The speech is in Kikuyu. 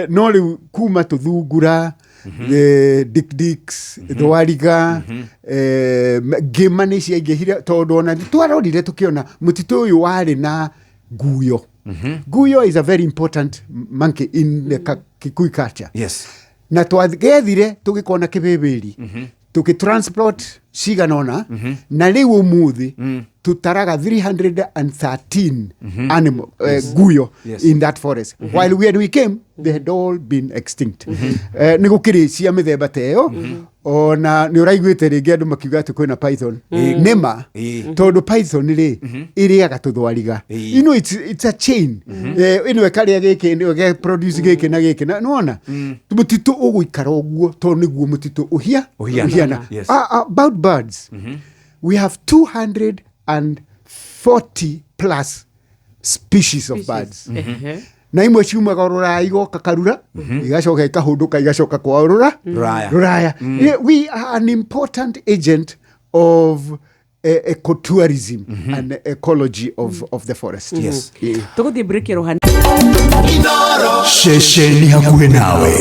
No rĩu kuma tũthungura, dikdiks, thwariga, ngĩma nĩ ciaingĩhire, tondũ ona twarorire tũkĩona mũtitũ ũyũ warĩ na nguyo. Nguyo is a very important monkey in the Kikuyu culture. Na twagethire tũgĩkona kĩbĩbĩri, tũkĩ transport cigana ũna, na rĩu ũmũthĩ tũtaraga 313 animal, nguyo in that forest, while when we came they had all been extinct. Nĩ gũkĩrĩ cia mĩthemba ta ĩyo. Ona nĩ ũraiguĩte rĩngĩ andũ makiuga atĩ kwĩna python. Nĩma, tondũ python rĩ ĩrĩaga tũthwariga. It's a chain. Ĩno ĩkarĩa gĩkĩ, ĩno ĩge produce gĩkĩ na gĩkĩ, na nĩwona mũtitũ ũgũikara ũguo tondũ nĩguo mũtitũ ũhia Ũhiana. Ũhiana. About birds, we have 240 plus species of birds, na imwe ciumaga rũraya igoka Karura, igacoka ikahũndũka, igacoka kwao rũra Rũraya. Rũraya. Yeah, we are an important agent of ecotourism and ecology of the forest. Tũgũthiĩ break rohani. Ceceni hakuhĩ nawe.